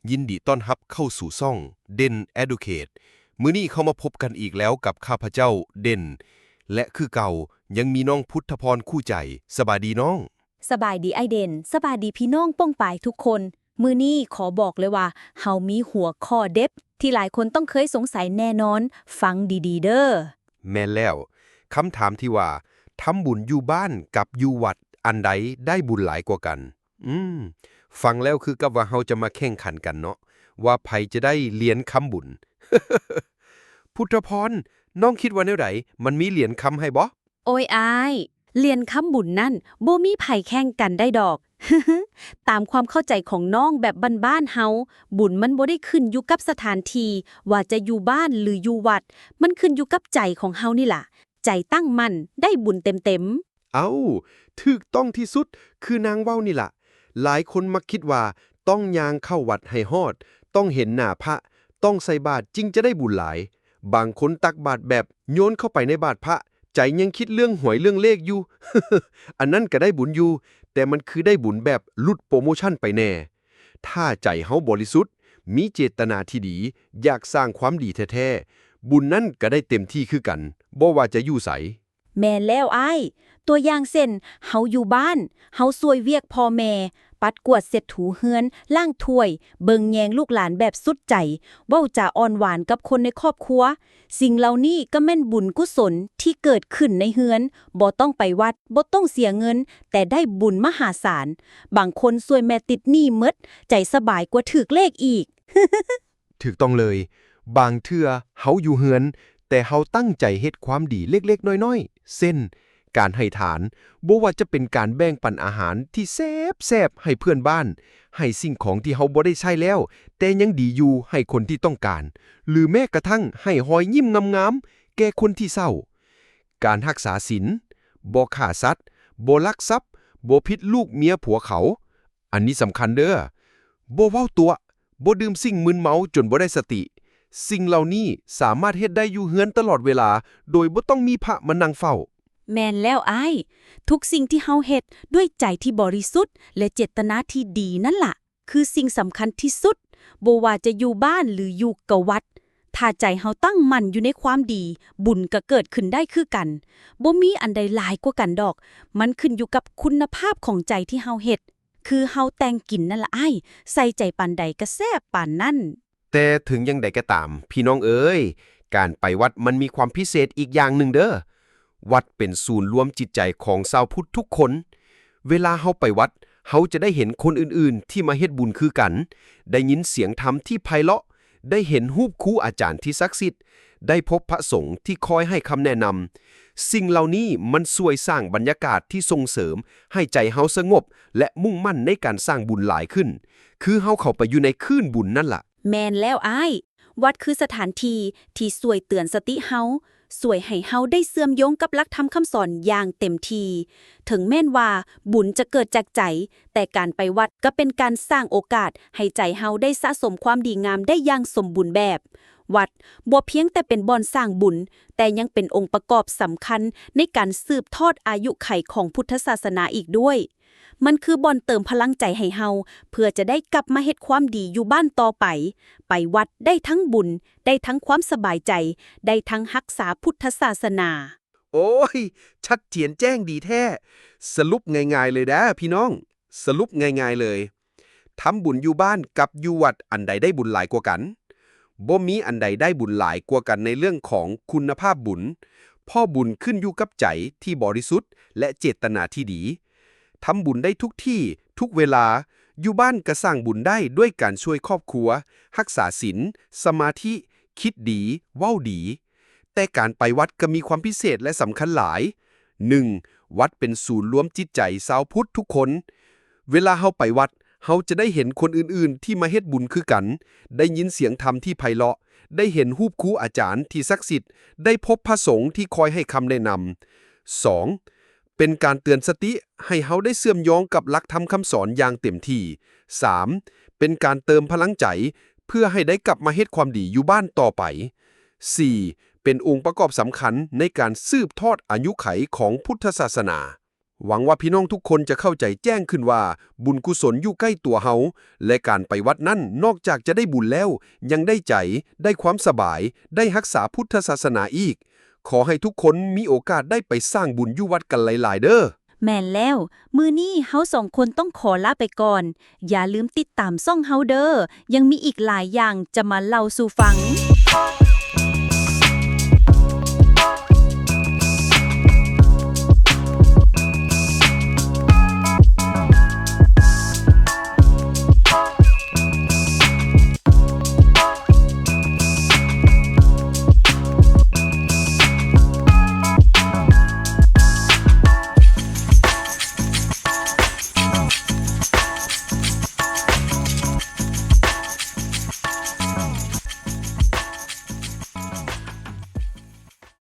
ຍິນດີຕ້ອນຮັບເຂົ້າສູ່ຊ່ອງ ເດັ່ນ Educate. ມື້ນີ້ເຂົ້າມາພົບກັນອີກແລ້ວກັບຂ້າພະເຈົ້າ ເດັ່ນ ແລະ ຄືເກົ່າ ຍັງມີນ້ອງພຸດທະພອນຄູ່ໃຈ. ສະບາຍດີນ້ອງ. ສະບາຍດີອ້າຍເດັ່ນ, ສະບາຍດີພີ່ນ້ອງປ້ອງປາຍທຸກຄົນ. ມື້ນີ້ຂໍບອກເລີຍວ່າ ເຮົາມີຫົວຂໍ້ເດັດທີ່ຫຼາຍຄົນຕ້ອງເຄີຍສົງໄສແນ່ນອນ. ຟັງດີໆເດີ້. ແມ່ນແລ້ວ, ຄຳຖາມທີ່ວ່າ ທຳບຸນຢູ່ບ້ານກັບຢູ່ວັດ ອັນໃດໄດ້ບຸນຫຼາຍກວ່າກັນ? ອືມ, ຟັງແລ້ວຄືກັບວ່າເຮົາຈະມາແຂ່ງຂັນກັນເນາະ ວ່າໃຜຈະໄດ້ຫຼຽນຄຳບຸນ. ພຸດທະພອນ, ນ້ອງຄິດວ່າແນວໃດ? ມັນມີຫຼຽນຄຳໃຫ້ບໍ່? ໂອ້ຍອ້າຍ, ຫຼຽນຄຳບຸນນັ້ນບໍ່ມີໃຜແຂ່ງກັນໄດ້ດອກ. ຕາມຄວາມເຂົ້າໃຈຂອງນ້ອງແບບບ້ານໆເຮົາ, ບຸນມັນບໍ່ໄດ້ຂຶ້ນຢູ່ກັບສະຖານທີ່ ວ່າຈະຢູ່ບ້ານຫຼືຢູ່ວັດ, ມັນຂຶ້ນຢູ່ກັບໃຈຂອງເຮົານີ້ລະ. ໃຈຕັ້ງໝັ້ນໄດ້ບຸນເຕັມໆ. ເອົ້າ, ຖືກຕ້ອງທີ່ສຸດ, ຄືນາງເວົ້ານີ້ລະ. ຫຼາຍຄົນມັກຄິດວ່າຕ້ອງຍ່າງເຂົ້າວັດໃຫ້ຮອດ, ຕ້ອງເຫັນໜ້າພະ, ຕ້ອງໃສ່ບາດຈຶ່ງຈະໄດ້ບຸນຫຼາຍ. ບາງຄົນຕັກບາດແບບໂຍນເຂົ້າໄປໃນບາດພະ, ໃຈຍັງຄິດເລື່ອງຫວຍເລື່ອງເລກຢູ່. ອັນນັ້ນກະໄດ້ບຸນຢູ່, ແຕ່ມັນຄືໄດ້ບຸນແບບຫຼຸດໂປຣໂມຊັນໄປແດ່. ຖ້າໃຈເຮົາບໍລິສຸດ, ມີເຈດຕະນາທີ່ດີ, ຢາກສ້າງຄວາມດີແທ້ໆ, ບຸນນັ້ນກະໄດ້ເຕັມທີ່ຄືກັນ, ບໍ່ວ່າຈະຢູ່ໃສ. ແມ່ນແລ້ວອ້າຍ. ຕົວຢ່າງເຊັ່ນ, ເຮົາຢູ່ບ້ານ, ເຮົາຊ່ວຍວຽກພໍ່ແມ່, ປັດກວາດເຊັດຖູເຮືອນ, ລ້າງຖ້ວຍ, ເບິ່ງແຍງລູກຫຼານແບບສຸດໃຈ, ເວົ້າຈາອ່ອນຫວານກັບຄົນໃນຄອບຄົວ. ສິ່ງເຫຼົ່ານີ້ກໍແມ່ນບຸນກຸສົນທີ່ເກີດຂຶ້ນໃນເຮືອນ, ບໍ່ຕ້ອງໄປວັດ, ບໍ່ຕ້ອງເສຍເງິນ, ແຕ່ໄດ້ບຸນມະຫາສານ. ບາງຄົນຊ່ວຍແມ່ຕິດໜີ້ໝົດ, ໃຈສະບາຍກວ່າຖືກເລກອີກ. ຖືກຕ້ອງເລີຍ. ບາງເທື່ອເຮົາຢູ່ເຮືອນ, ແຕ່ເຮົາຕັ້ງໃຈເຮັດຄວາມດີເລັກໆນ້ອຍໆ ເຊັ່ນ ການໃຫ້ທານ, ບໍ່ວ່າຈະເປັນການແບ່ງປັນອາຫານທີ່ແຊບໆໃຫ້ເພື່ອນບ້ານ, ໃຫ້ສິ່ງຂອງທີ່ເຮົາບໍ່ໄດ້ໃຊ້ແລ້ວ ແຕ່ຍັງດີຢູ່ໃຫ້ຄົນທີ່ຕ້ອງການ, ຫຼືແມ້ກະທັ່ງໃຫ້ຮອຍຍິ້ມງາມໆແກ່ຄົນທີ່ເສົ້າ. ການຮັກສາສິນ, ບໍ່ຂ້າສັດ, ບໍ່ລັກຊັບ, ບໍ່ຜິດລູກເມຍຜົວເຂົາ. ອັນນີ້ສຳຄັນເດີ້. ບໍ່ເວົ້າຕົວະ, ບໍ່ດື່ມສິ່ງມຶນເມົາຈົນບໍ່ໄດ້ສະຕິ. ສິ່ງເຫຼົ່ານີ້ສາມາດເຮັດໄດ້ຢູ່ເຮືອນຕະຫຼອດເວລາ ໂດຍບໍ່ຕ້ອງມີພະມານັ່ງເຝົ້າ. ແມ່ນແລ້ວອ້າຍ. ທຸກສິ່ງທີ່ເຮົາເຮັດດ້ວຍໃຈທີ່ບໍລິສຸດ ແລະ ເຈດຕະນາທີ່ດີນັ້ນລະ ຄືສິ່ງສຳຄັນທີ່ສຸດ, ບໍ່ວ່າຈະຢູ່ບ້ານ ຫຼື ຢູ່ກະວັດ. ຖ້າໃຈເຮົາຕັ້ງໝັ້ນຢູ່ໃນຄວາມດີ, ບຸນກໍເກີດຂຶ້ນໄດ້ຄືກັນ. ບໍ່ມີອັນໃດຫຼາຍກວ່າກັນດອກ. ມັນຂຶ້ນຢູ່ກັບຄຸນນະພາບຂອງໃຈທີ່ເຮົາເຮັດ. ຄືເຮົາແຕ່ງກິນນັ້ນລະອ້າຍ, ໃສ່ໃຈປານໃດກໍແຊບປານນັ້ນ. ແຕ່ເຖິງຢ່າງໃດກໍຕາມ, ພີ່ນ້ອງເອີຍ, ການໄປວັດມັນມີຄວາມພິເສດອີກຢ່າງໜຶ່ງເດີ້. ວັດເປັນສູນລວມຈິດໃຈຂອງຊາວພຸດທຸກຄົນ. ເວລາເຮົາໄປວັດ, ເຮົາຈະໄດ້ເຫັນຄົນອື່ນໆທີ່ມາເຮັດບຸນຄືກັນ, ໄດ້ຍິນສຽງທຳທີ່ໄພເລາະ, ໄດ້ເຫັນຮູບຄູອາຈານທີ່ສັກສິດ, ໄດ້ພົບພະສົງທີ່ຄອຍໃຫ້ຄຳແນະນຳ. ສິ່ງເຫຼົ່ານີ້ມັນຊ່ວຍສ້າງບັນຍາກາດທີ່ສົ່ງເສີມໃຫ້ໃຈເຮົາສະຫງົບ ແລະ ມຸ່ງໝັ້ນໃນການສ້າງບຸນຫຼາຍຂຶ້ນ, ຄືເຮົາເຂົ້າໄປຢູ່ໃນຄື້ນບຸນນັ້ນລະ. ແມ່ນແລ້ວອ້າຍ. ວັດຄືສະຖານທີ່ທີ່ຊ່ວຍເຕືອນສະຕິເຮົາ, ຊ່ວຍໃຫ້ເຮົາໄດ້ເຊື່ອມໂຍງກັບຫຼັກທຳຄຳສອນຢ່າງເຕັມທີ່. ເຖິງແມ່ນວ່າບຸນຈະເກີດຈາກໃຈ, ແຕ່ການໄປວັດກໍເປັນການສ້າງໂອກາດໃຫ້ໃຈເຮົາໄດ້ສະສົມຄວາມດີງາມໄດ້ຢ່າງສົມບູນແບບ. ວັດບໍ່ພຽງແຕ່ເປັນບ່ອນສ້າງບຸນ, ແຕ່ຍັງເປັນອົງປະກອບສຳຄັນໃນການສືບທອດອາຍຸໄຂຂອງພຸດທະສາສະໜາອີກດ້ວຍ. ມັນຄືບ່ອນເຕີມພະລັງໃຈໃຫ້ເຮົາ ເພື່ອຈະໄດ້ກັບມາເຮັດຄວາມດີຢູ່ບ້ານຕໍ່ໄປ. ໄປວັດໄດ້ທັງບຸນ, ໄດ້ທັງຄວາມສະບາຍໃຈ, ໄດ້ທັງຮັກສາພຸດທະສາສະໜາ. ໂອ້ຍ, ຊັດເຈນແຈ້ງດີແທ້. ສະຫຼຸບງ່າຍໆເລີຍເດີ້ພີ່ນ້ອງ, ສະຫຼຸບງ່າຍໆເລີຍ. ທຳບຸນຢູ່ບ້ານກັບຢູ່ວັດ ອັນໃດໄດ້ບຸນຫຼາຍກວ່າກັນ? ບໍ່ມີອັນໃດໄດ້ບຸນຫຼາຍກວ່າກັນໃນເລື່ອງຂອງຄຸນນະພາບບຸນ, ເພາະບຸນຂຶ້ນຢູ່ກັບໃຈທີ່ບໍລິສຸດ ແລະ ເຈດຕະນາທີ່ດີ. ທຳບຸນໄດ້ທຸກທີ່, ທຸກເວລາ. ຢູ່ບ້ານກໍສ້າງບຸນໄດ້ດ້ວຍການຊ່ວຍຄອບຄົວ, ຮັກສາສິນ, ສະມາທິ, ຄິດດີ, ເວົ້າດີ. ແຕ່ການໄປວັດກໍມີຄວາມພິເສດ ແລະ ສຳຄັນຫຼາຍ. ໜຶ່ງ, ວັດເປັນສູນລວມຈິດໃຈຊາວພຸດທຸກຄົນ. ເວລາເຮົາໄປວັດ, ເຮົາຈະໄດ້ເຫັນຄົນອື່ນໆທີ່ມາເຮັດບຸນຄືກັນ, ໄດ້ຍິນສຽງທຳທີ່ໄພເລາະ, ໄດ້ເຫັນຮູບຄູອາຈານທີ່ສັກສິດ, ໄດ້ພົບພະສົງທີ່ຄອຍໃຫ້ຄຳແນະນຳ. ສອງ, ເປັນການເຕືອນສະຕິໃຫ້ເຮົາໄດ້ເຊື່ອມໂຍງກັບຫຼັກທຳຄຳສອນຢ່າງເຕັມທີ່. ສາມ, ເປັນການເຕີມພະລັງໃຈເພື່ອໃຫ້ໄດ້ກັບມາເຮັດຄວາມດີຢູ່ບ້ານຕໍ່ໄປ. ສີ່, ເປັນອົງປະກອບສຳຄັນໃນການສືບທອດອາຍຸໄຂຂອງພຸດທະສາສະໜາ. ຫວັງວ່າພີ່ນ້ອງທຸກຄົນຈະເຂົ້າໃຈແຈ້ງຂຶ້ນວ່າ ບຸນກຸສົນຢູ່ໃກ້ຕົວເຮົາ ແລະ ການໄປວັດນັ້ນ ນອກຈາກຈະໄດ້ບຸນແລ້ວ ຍັງໄດ້ໃຈ, ໄດ້ຄວາມສະບາຍ, ໄດ້ຮັກສາພຸດທະສາສະໜາອີກ. ຂໍໃຫ້ທຸກຄົນມີໂອກາດໄດ້ໄປສ້າງບຸນຢູ່ວັດກັນຫຼາຍໆເດີ້. ແມ່ນແລ້ວ, ມື້ນີ້ເຮົາສອງຄົນຕ້ອງຂໍລາໄປກ່ອນ. ຢ່າລືມຕິດຕາມຊ່ອງເຮົາເດີ້, ຍັງມີອີກຫຼາຍຢ່າງຈະມາເລົ່າສູ່ຟັງ.